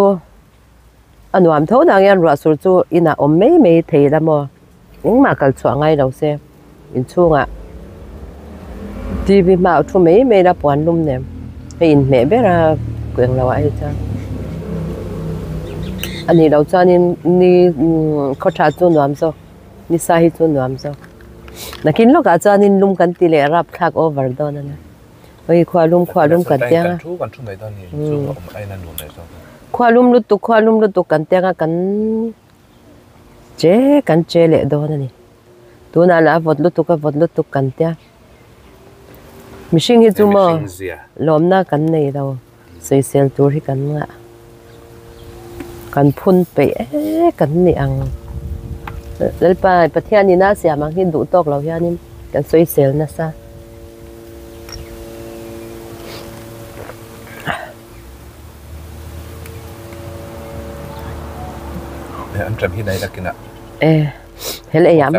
A nuam tho nang hian ruah sur chu inah awm mai mai thei la maw? Engmah kal chhuah ngai lo se inchhungah TV hmaah thu mai mai la puan lum nen hei inhmeh ber a eng lo ah hei chuan a nih loh chuanin ni khaw tha chu nuam zawk ni sa hi chu nuam zawk nakin lawkah chuanin lum kan ti leh rapthlak over dawn a nia. Hei khua lum khua lum kan tiang a khua lum lutuk khua lum lutuk kan tiang a kan che kan che leh dawn a ni tunah lah a vawt lutuk a vawt lutuk kan tia mihring hi chu maw lawmna kan nei lo sawisel tur hi kan ngah kan phun peih e kan ni ang Lalpa Pathian in a siam ang hi duh tawk lo hianin kan sawisel nasa. An ṭam hi nei lakin a. E, hel ei am.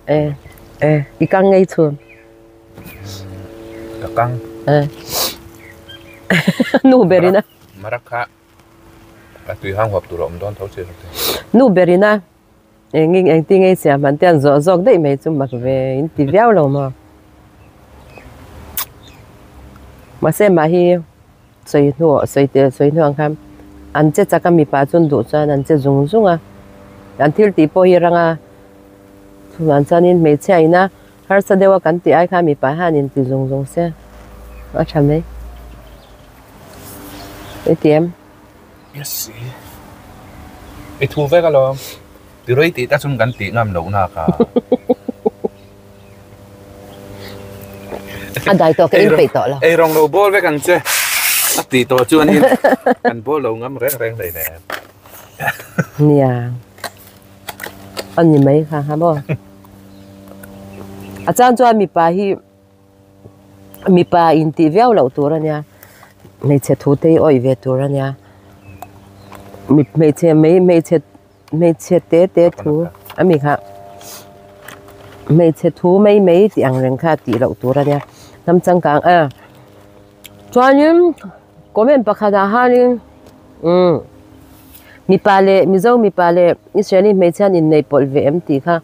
E, e, i kang ngei chhun. Ka kang. E. Nu berina. Marak kha a tui hang huap tur a awm dawn tho che. Nu berina. Engin engtin ngei siam han tian zawh zawk daih mai chu mak ve in ti viau lo maw? Mahse mah hi sawi hnu sawi tel sawi hnu ang khan an che chak a mipa chuan duh chuan an che zung zung a, an thil tih pawh hi ranga chuvang chuanin hmeichhia ina harsa deuha kan tih ai khan mipa hian in ti zung zung se a tha mai. Hetiang. Yes i thu vek alawm ti rei tih ta chun kan tih ngam loh nak a. A dai tawh ka in peih tawh lo. Ei rawng lo bawl vek ang che a tih tawh chuan in kan bawl lo ngam reng reng hlei nen. Nia a ni mai kha ha maw. A chan chuan mipa hi Mipa intih viau loh tur a nia, hmeichhe thu te hi awih ve tur a nia, hmeichhe mai hmeichhe hmeichhe te te thu a mi kha hmeichhe thu mai mai tih ang reng kha tih loh tur a nia, hnam changkang a chuanin comment pakhat ah hianin umm mipa leh mizo mipa leh Israeli hmeichhia an inneih pawlh ve em tih kha.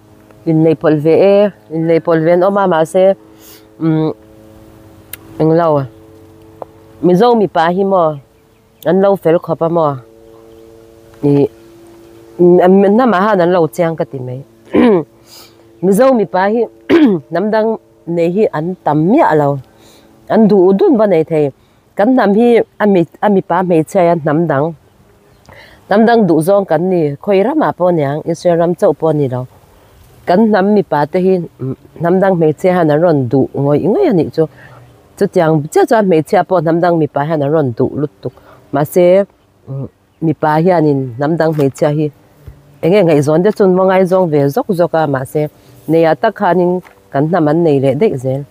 Inneih pawlh ve e, inneih pawlh ve an awm a mahse umm englo Mizo mipa hi maw an lo fel khawp a maw ih hnamah hian an lo chiang ka ti mai Mizo mipa hi hnam dang nei hi an tam miah lo an duh dun va nei thei. Kan hnam hi a mi a mipa hmeichhia hian hnam dang hnam dang duh zawng kan ni khawi ramah pawh a niang Israel ram chauh pawh a ni lo kan hnam mipa te hi hnam dang hmeichhia hian an rawn duh ngawih ngawih a nih chu chutiang chiah chuan hmeichhia pawh hnam dang mipa hian an rawn duh lutuk mahse mipa hianin hnam dang hmeichhia hi eng nge ngaihzawn te chu an va ngaizawng ve zawk zawk a mahse neiah tak khanin kan hnam an nei leh daih zel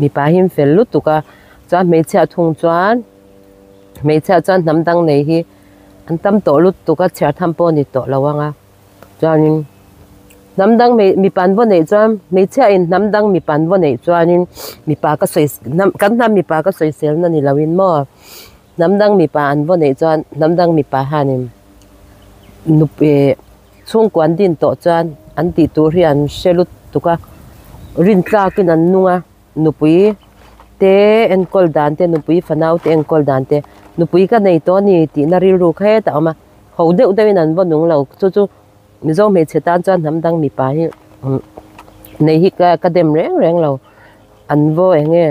mipa hi an fel lutuk a chuan hmeichhia thung chuan hmeichhia chuan hnam dang nei hi an tam tawh lutuk a chhiar tham pawh a ni tawh lo ang a chuanin hnam dang mipa an vaw neih chuan hmeichhia in hnam dang mipa an vaw neih chuanin mipa ka sawi kan hnam mipa ka sawisel na ni lo in maw. Hnam dang mipa an vaw neih chuan hnam dang mipa hianin nupui chhungkua an din tawh chuan an tih tur hi an hre lutuk a, rin tlakin an nung a, nupui te enkawl dan te nupui fanau te enkawl dan te nupui ka nei tawh a ni tihna rilru kha hetah a awm a, ho deuh deuhin an vaw nung lo chu chu Mizo hmeichhe tan chuan hnam dang mipa hi nei hi ka dem reng reng lo an vaw eng nge.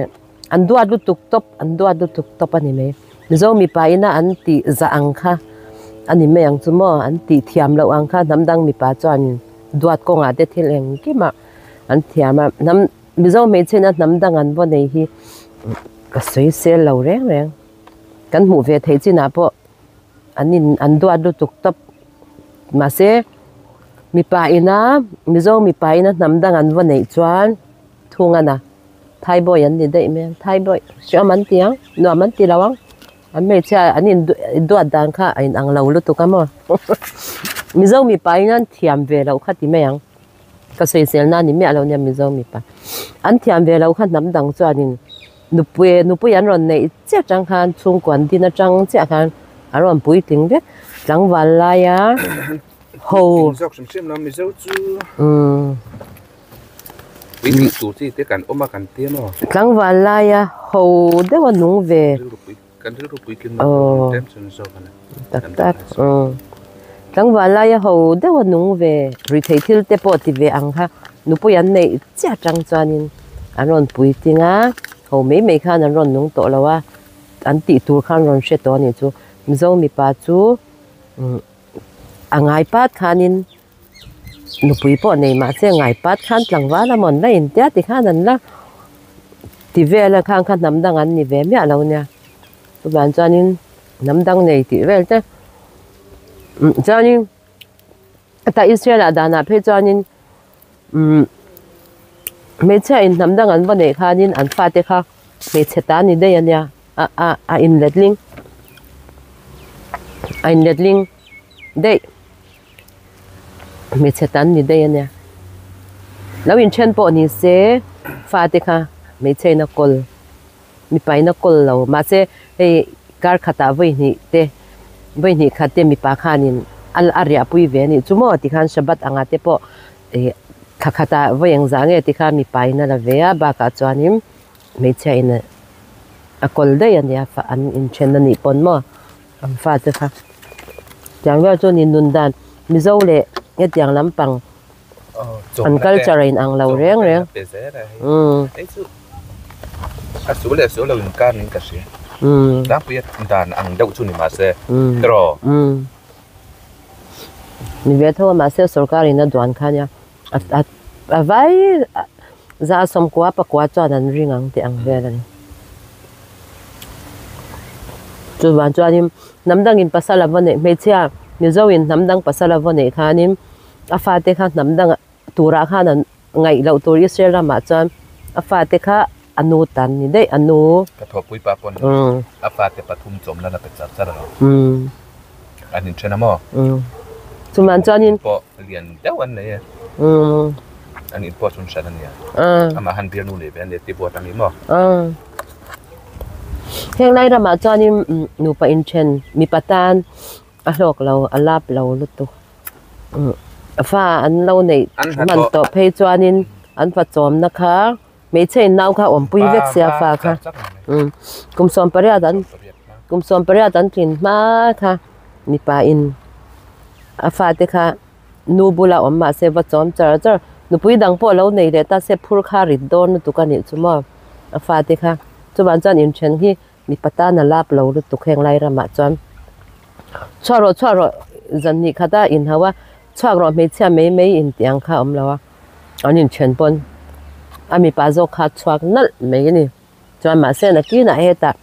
An duat lutuk tawp, an duat lutuk tawp a ni mai. Mizo mipa ina an tih zah ang kha a ni mai ang chu maw, an tih thiam loh ang kha hnam dang mipa chuan duat kawngah te thil engkim ah an thiam a. Hnam Mizo hmeichhe ina hnam dang an vaw nei hi ka sawi sel lo reng reng. Kan hmuh ve theih chinah pawh an in an duat lutuk tawp. Mahse mipa ina Mizo mipa ina hnam dang an vaw neih chuan thung a na. Thai boy an ni daih mai a, Thai boy hriam an ti ang, nuam an ti lo ang, an hmeichhia an in duat dan kha a inang lo lutuk a maw Mizo mipa in an thiam ve loh kha ti mai ang, ka sawisel na ni miah lo nia Mizo mipa an thiam ve loh kha hnam dang chuanin nupui nupui an rawn neih chiah atang khan chhungkaw an din atang chiah khan an rawn puitling vek. Tlangval laia ho. Zawk hrim hrim lo Mizo chu. Umm. Puitling tur chi te kan awm a kan ti maw? Tlangval laia ho deuha nung ve. Kan rilru puitling lo tlem chuan zawk a ni. Tak tak. Umm. Tlangval laia ho deuha nung ve ruihtheih thil te pawh ti ve ang kha nupui an neih chiah atang chuanin an rawn puitling a, ho mai mai khan an rawn nung tawh lo a, an tih tur khan rawn hre tawh a nih chu. Mizo mipa chu a ngai pat khanin nupui pawh nei mahse ngai pat khan tlangval a mawn la intia ti khan an la ti vel a khang kha hnam dang an ni ve miah lo nia chuvang chuanin hnam dang nei tih vel te chuanin heta Israel ah danah phei chuanin umm hmeichhia in hnam dang an va neih khanin an fate kha hmeichhe ta ni daih a nia a a a inletling a inletling daih hmeichhe ta ni daih a nia lo inthen pawh ni se fate kha hmeichhe in a kawl mipa in a kawl lo mahse hei kar khatah vawi hnih te vawi hnih khat te mipa khanin a a riahpui ve a nih chu maw tikhan Shabbat anga te pawh ih thla khatah vawi engzah nge tikhan mipa in a la ve a bakah chuanin hmeichhia in a kawl daih a nia fa an inthen a nih pawn maw an fate kha tiang vel chu ni nun dan Mizo leh hetiang lampang an culture a inang lo reng reng umm a su leh su lo in kar in ka hria umm tlangpui a dan ang deuh chu ni mahse tiraw umm ni ve tho a mahse sorkar in a duan kha nia a a a vai za sawmkua pakua chuan an ring ang tih ang vel a ni chuvang chuanin hnam dangin pasal a va neih hmeichhia Mizo in hnam dang pasal a va neih khanin a fate kha hnam dangah turah khan an ngaih loh tur Israel ramah chuan a fate kha a nu tan ni daih a nu. Ka thawhpui pa pawn a fate pathum chawmna la pe char char a lo. An inthen a maw? Chumah chuanin. Pawh lian deuh an nei e. An in pawh chun hran a nia. Amah han bialnu nei ve a nia ti buat ang i maw? Heng lai ramah chuanin nupa inthen mipa tan a hlawk lo a lap lo lutuk. Fa an lo neih hman tawh phei chuanin an fa chawmna kha hmeichhe in nau kha awmpui vek sia fa kha kum sawm pariat an kum sawm pariat an tlin hma kha mipa in a fate kha nu bula awm mahse va chawm char char nupui dang pawh lo nei leh ta se phur kha rit dawn lutuk a nih chu maw a fate kha chuvang chuan inthen hi Mipa tan a lap lo lutuk heng lai ramah chuan chhuak rawh chhuak rawh zan hnih khat a inhau a chhuak rawh hmeichhia mai mai intih ang kha a awm lo a an inthen pawn a mipa zawk kha a chhuak nalh mai a ni chuan mahse nakinah hetah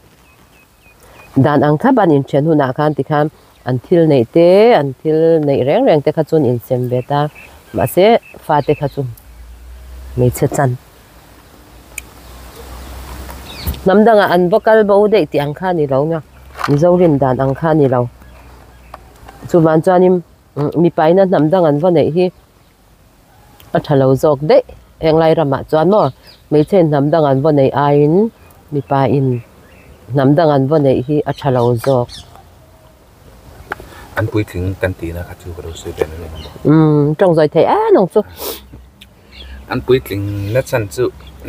dan ang thlap an inthen hunah khan tikhan an thil neih te an thil neih reng reng te kha chuan insem ve ta mahse fate kha chu hmeichhe chan. Hnam dangah an va kal bo daih tih ang kha a ni lo nia, Mizo rin dan ang kha a ni lo. Chuvang chuanin mipaina hnam dang an va neih hi a tha lo zawk daih henglai ramah chuan maw hmeichhe in hnam dang an va neih aiin mipa in hnam dang an va neih hi a tha lo zawk. An puitling kan tihna kha chu ka lo sawi ve mai mai maw? Umm tawngzawi thei em ang chu. An puitling na chhan chu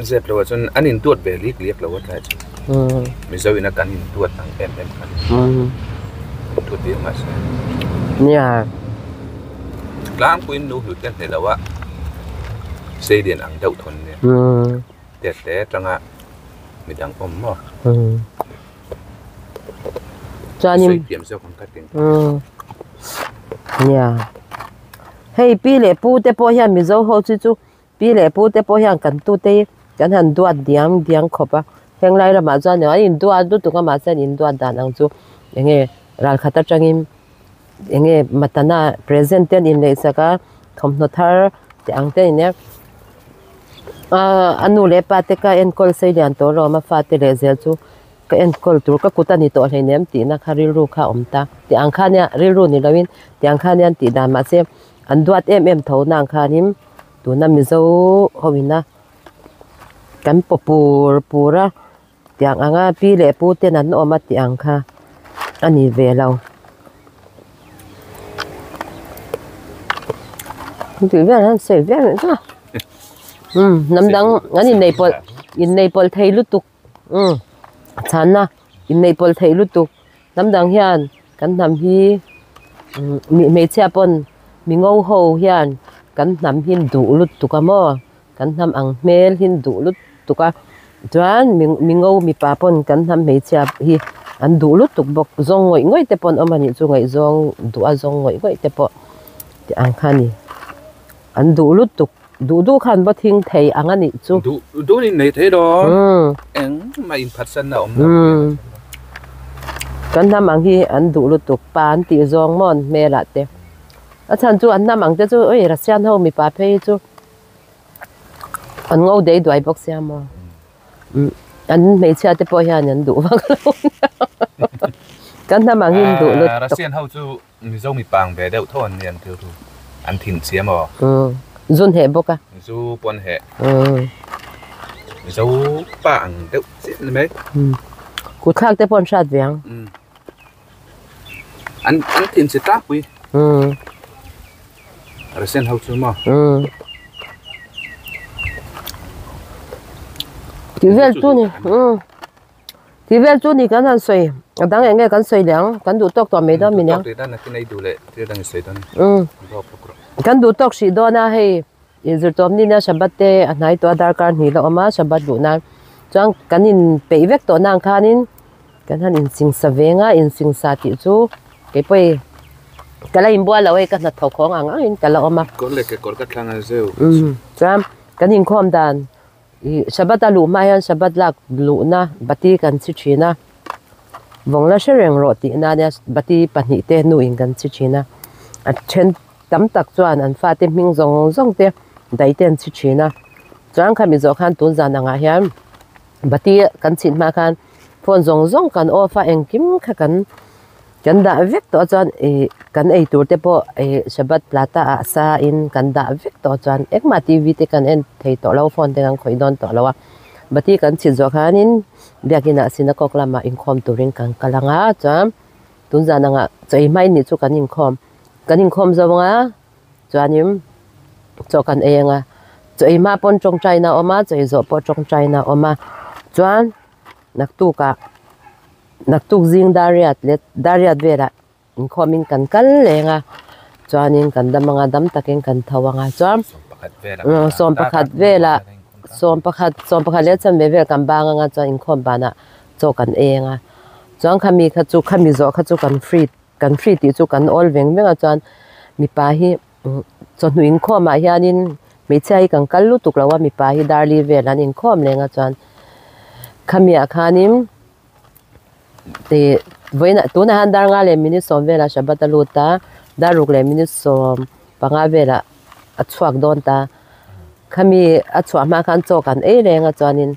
zep lo ah chuan an induat ve lik liak lo a tlai chu. Mizo ina kan induat ang em em kha induat viau mahse. Nia. Tlangpuiin nu hlut te hne lo a sei lian ang deuh thawn nia. Tet te atanga midang awm maw. Chuanin. Sawi thiam zawk ang ka ti. Nia. Hei pi leh pu te pawh hian Mizo ho chu chu pi leh pu te pawh hian kan tute hi kan han duat diang diang khawp a heng lai ramah chuan an induat lutuk a mahse an induat dan ang chu eng nge ral khat atangin eng nge matana present te an inneih sak a thawmhnaw thar tih ang te a ni a ahh a nu leh pa te kha enkawl sei lian tawh hlawm a fate leh zel chu. Ka enkawl tur ka kut a ni tawh hleinem tihna kha rilru kha a awm ta. Tih ang kha nia rilru ni loin tih ang kha nia tih dan mahse an duat em em tho nang khanin tuna Mizo ho ina kan paw pur pur a tiang anga pi leh pu ten an awm a tih ang kha a ni ve lo. Tih vel hian sawi viau reng a umm hnam dang an innei pawlh innei pawlh thei lutuk umm chhanna innei pawlh thei lutuk hnam dang hian kan hnam hi umm hmeichhia pawn mi ngo ho hian kan hnam hi duh lutuk a maw kan hnam ang hmel hi duh lutuk a chuan mi mi ngo mipa pawn kan hnam hmeichhia hi an duh lutuk bawk zawng ngawih ngawih te pawh an awm a nih chu ngaihzawng duh a zawng ngawih ngawih te pawh tih ang kha a ni an duh lutuk duh duh khan va thing thei ang a nih chu duh duh in nei thei dawn engmah in phatsan na awm lo kan hnam ang hi an duh lutuk pa an tih zawng maw an hmel ah te a chhan chu an hnam ang te chu oi Russian ho mipa phei hi chu An ngo dei duai bawk sia maw? An hmeichhia te pawh hian an duh vak lo Kan hnam ang in duh lutuk. Russian ho chu Mizo mi pang ve deuh tho an ni an thil thu. An thin chhia maw? Zun heh bawk a. Zu pawn heh. Mizo pa ang deuh chiah ni mai. Kutthlak te pawh an hrat ve ang. An an thin chhe tlangpui. Russian ho chu maw? Tih vel chu ni tih vel chu ni kan han sawi a dang eng nge kan sawi leh ang kan duh tawk tawh mai dawn mi nia. Kan duh tawk hrih dawn a hei inzirtawp ni nia Shabbat te a hnai tawh a darkar hnih la awm a Shabbat luh nan chuan kan inpeih vek tawh nang khanin. Kan han insingsa veng a, insingsa tih chu kei pawh ka la inbual lo hei ka hnathawk hawng ang angin ka la awm a. Kawr leh kekawr ka thlang a zeu. Umm chuan kan inkhawm dan ih Shabbat a luh hma hian Shabbat lak luhna bati kan chhi thin a, vawng la hre reng rawh tih nan nia bati pahnih te nuin kan chhi thin a, a then tam tak chuan an fate hming zawng zawng te daih te an chhi thin a, chuan khami zawh khan tun zan angah hian. Bati kan chhit hma khan phone zawng zawng kan off a engkim kha kan kan dah vek tawh chuan ih kan ei tur te pawh ih Shabbat plata ah sa in kan dah vek tawh chuan engmah T V te kan en thei tawh lo phone te kan khawih dawn tawh lo a bati kan chhit zawh khanin biakin ah synagogue lamah inkhawm turin kan kal ang a chuan tun zan angah chaw ei hma in nih chu kan inkhawm kan inkhawm zawng a. Chuanin chaw kan ei ang a, chaw ei hma pawn tawngtaina a awm a, chaw ei zawh pawh tawngtaina a awm a, chuan naktukah naktuk zing dar riat leh dar riat velah inkhawmin kan kal leng a, chuanin kan dam ang a, dam takin kan tho ang a, chuan sawm pakhat velah sawm pakhat sawm pakhat leh chanve vel kan bang ang a, chuan inkhawm banah chaw kan ei ang a, chuan khami kha chu khami zawh kha chu kan free. Kan free tih chu kan awl veng veng a chuan mipa hi chawhnu inkhawm ah hianin hmeichhia hi kan kal lutuk lo a mipa hi darli vel an inkhawm leng a chuan khami ah khanin ih vawiinah tunah hian dar nga leh minute sawm velah Shabbat a lut a dar ruk leh minute sawm panga velah a chhuak dawn ta khami a chhuah hma khan chaw kan ei reng a chuanin.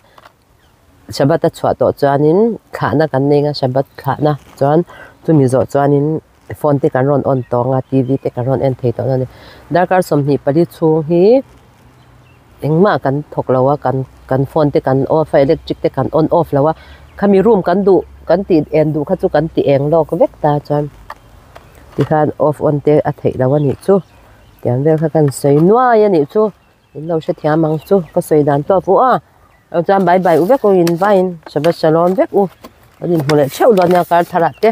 Shabbat a chhuah tawh chuanin thlahna kan nei a Shabbat thlahna chuan chumi zawh chuanin phone te kan rawn on tawng a T V te kan rawn en thei tawh a ni darkar 24 chhung hi engmah kan thawk lo a kan kan phone te kan off a electric te kan on off lo a khami room kan duh kan tih en duh kha chu kan ti eng lawk vek ta chuan tikhan off on te a theih loh a nih chu tiang vel kha kan sawi nuai a nih chu. In lo hrethiam ang chu ka sawi dan tawp u a aw chuan bye bye u vek u in vain Shabbat shalom vek u an inhmu leh theuh dawn nia kar tharah te.